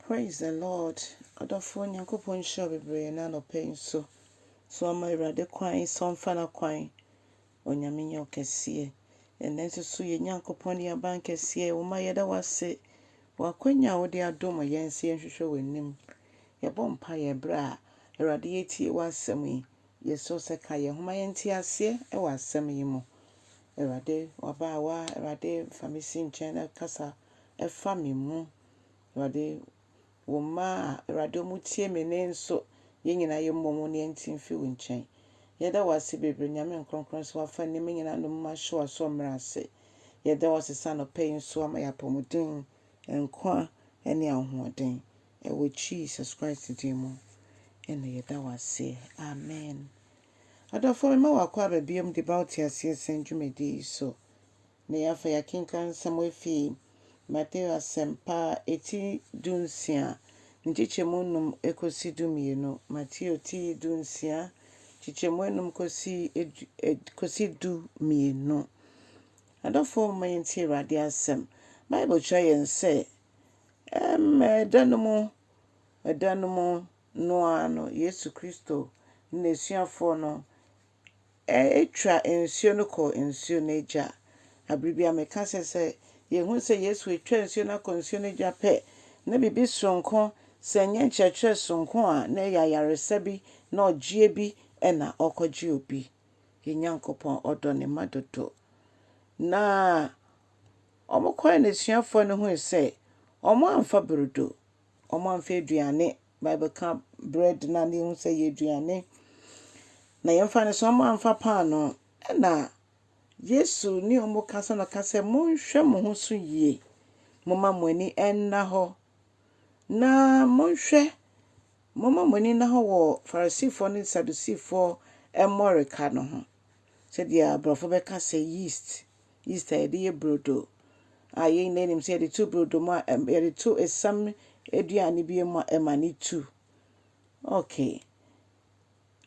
Praise the Lord. Ɔdɔfoɔ, Nyankopɔn nhyira wo bebree na anɔpa yi nso. So ama Awurade kwan sɛ ɔmfa n'akwan. Onyame nyɛ wo kɛseɛ. Ɛnnɛ nso so yɛn Nyankopɔn ne yɛn aban kɛseɛ. Wo ma yɛda wo ase wɔ akwanya a wode adom yɛn sɛ yɛnhwehwɛ w'anim. Yɛbɔ mpaeɛ berɛ a Awurade yɛtie w'asɛm yi. Yɛsrɛ wo sɛ ka yɛn ho ma yɛnte aseɛ wɔ asɛm yi mu. Awurade, w'abaawa, Awurade fa me si nkyɛn na kasa ɛfa me mu. Awurade, wo mma a Awurade ɔmo tie me ne nso, yɛn nyinaa yɛmmɔ mu na yɛnte mfi wo nkyɛn. Yɛda wo ase bebree, Nyame nkronkron, sɛ wafa nneɛma nyinaa no mu ahyɛ w'aso mmerɛ ase. Yɛda wo ase sɛ anɔpa yi nso ama yɛ apɔmuden, nkwa ne ahoɔden. Ɛwɔ Jesus Christ din mu ɛna yɛda wo ase. Amen. Adɔfoɔ, mema wo akwaaba biom de ba wo te aseɛ sɛn dwumadie yi so. Na yɛafa yɛakenka nsɛm afi Mateo Asɛmpa eti 16 nkyekyɛmu 5 ekosi 12. Mateo ti 16 nkyekyɛmu 5 kosi 12. Adɔfoɔ, ma yɛntie Awurade asɛm. Bible kyerɛ yɛn sɛ ɛda no mu no ara no, Yesu Kristo ne n'asuafoɔ no atwa nsuo no kɔ nsuo no agya. Abere bi a meka sɛ yɛhu sɛ Yesu atwa nsuo no akɔ nsuo no agya pɛ, na biribi soronko, sɛ ɛnyɛ nkyerɛkyerɛ soronko a, na ɛyɛ ayaresa bi na ɔgyeɛ bi ɛna ɔkɔgye obi. Yɛn Nyankopɔn ɔdɔ ne mma dodo. Na ɔmo kɔɛ n'asuafoɔ no hui sɛ ɔmo amfa brodo, ɔmo amfa aduane. Bible ka bread na ne yɛhu sɛ yɛ aduane. Na yɛmfa no sɛ ɔmo amfa paanoo, ɛna Yesu ne ɔmo kasa na ɔka sɛ, "Monhwɛ mo ho so yie, momma mo ani ɛnna hɔ na monhwɛ, momma mo ani nna hɔ wɔ Farisifoɔ ne Sadusifoɔ mmɔreka no ho," sɛdeɛ aborɔfo bɛka sɛ yeast, yeast a yɛde yɛ brodo a yɛn nyinaa nim sɛ yɛde to brodo mu a, yɛde to esiam aduane bi mu a, ɛma ne tu. Okay.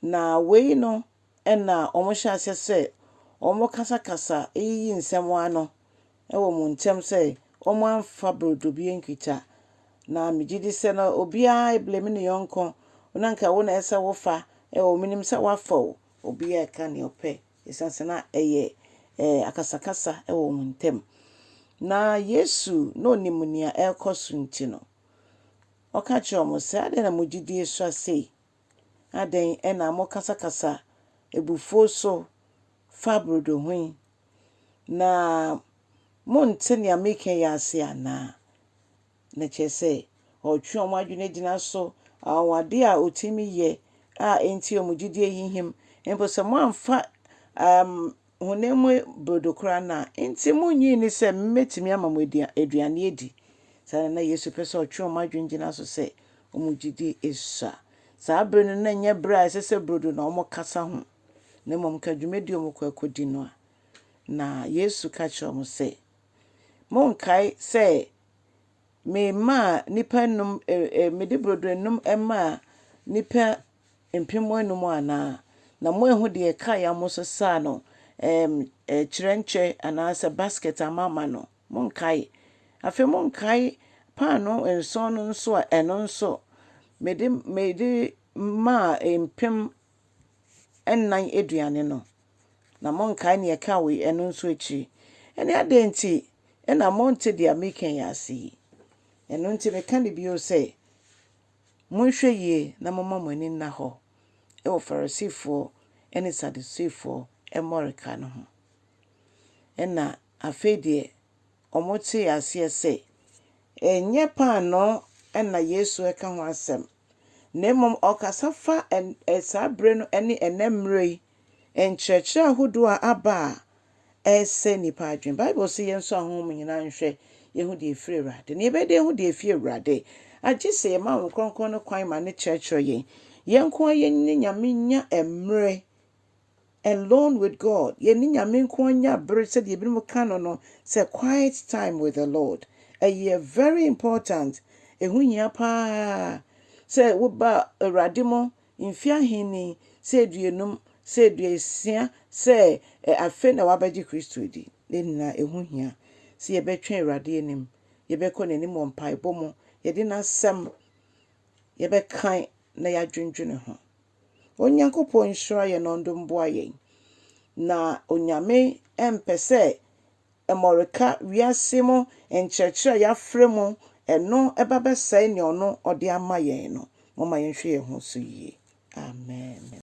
Na wei no ɛna wɔn hyɛ aseɛ sɛ wɔn kasakasa eyiyi nsɛm ano ɛwɔ wɔn ntam sɛ wɔn amfa brodo bi nkita. Na megye di sɛ no obiara eblame ne yɔnko na nka wo na ɛsɛ wofa ɛwɔ menim sɛ wafa o. Obiara ɛka nea ɔpɛ ɛsiane sɛ na ɛyɛ akasakasa ɛwɔ wɔn ntam. Na Yesu na onim nea ɛrekɔ so nti no, ɔka kyerɛ wɔn sɛ, "Adɛn na mo gyidie sua sei? Adɛn ɛna mo kasakasa ebufuo so fa brodo ho yi? Na monte nea meka yi ase anaa?" Na kyerɛ sɛ ɔretwe wɔn adwene gyina so anwanwadeɛ a otumi yɛ a enti wɔn gyidie hinhim. Mpo sɛ moamfa honam mu brodo koraa no a, nti munnyi nni sɛ mmetumi ama mo aduane adi. Saa na Yesu pɛ sɛ ɔtwe wɔn adwene gyina so sɛ wɔn gyidie esua. Saa bere no na nyɛ bere a ɛsɛ sɛ brodo na wɔn kasa ho. Na mmom ka dwumadie a wɔkɔ akɔdi no a. Na Yesu ka kyerɛ wɔn sɛ, "Monkae sɛ memaa nnipa num mede brodo enum maa nnipa 5000 anaa? Na moanhu deɛ ɛkaeɛ a mosesaa no kyerɛnkyɛ anaasɛ basket amaama no? Monkae. Afei monkae paanoo 7 no nso a ɛno nso mede maa 4000 aduane no. Na monkae nea ɛka wɔ ɛno nso akyi. Ɛne adɛn nti ɛna monte deɛ meka yi ase yi? Ɛno nti meka no bio sɛ monhwɛ yie na momma mo ani nna hɔ ɛwɔ Farisifoɔ ne Sadusifoɔ mmɔreka no ho." Ɛna afei deɛ wɔtee aseɛ sɛ ɛnyɛ paanoo ɛna Yesu ɛka ho asɛm, na mmom ɔkasa fa saa bere no ne ɛnɛ mmerɛ yi nkyerɛkyerɛ ahodoɔ a aba a ɛresɛe nnipa adwene. Bible sɛ yɛn nso ahonhom nyinaa nhwɛ yɛhu deɛ ɛfiri Awurade. Na yɛbɛyɛ dɛ yɛhu deɛ ɛfiri Awurade? Agye sɛ yɛma Honhom Kronkron no kwan ma ne kyerɛkyerɛ yɛn. Yɛn nko ara yɛne Nyame nya mmerɛ alone with God. Yɛne Nyame nko ara nya bere sɛdeɛ ebinom ka no sɛ quiet time with the Lord. Ɛyɛ very important. Ɛho hia paa sɛ woba Awurade mu mfe ahenni sɛ 50, sɛ 60, sɛ afei na wabɛgye Kristo adi. Ne nyinaa ɛho hia sɛ yɛbɛtwɛn Awurade anim. Yɛbɛkɔ n'anim wɔ mpaebɔ mu. yɛde n'asɛm yɛbɛkan na yɛadwendwene ho. Onyankopɔn nhyira yɛn na ɔndo mboa yɛn. Na Onyame mpɛ sɛ mmɔreka wiase mu nkyerɛkyerɛ a yɛafrɛ mu ɛno ɛba bɛsɛe nea ɔno ɔde ama yɛn no. Momma yɛnhwɛ yɛn ho so yie. Amen.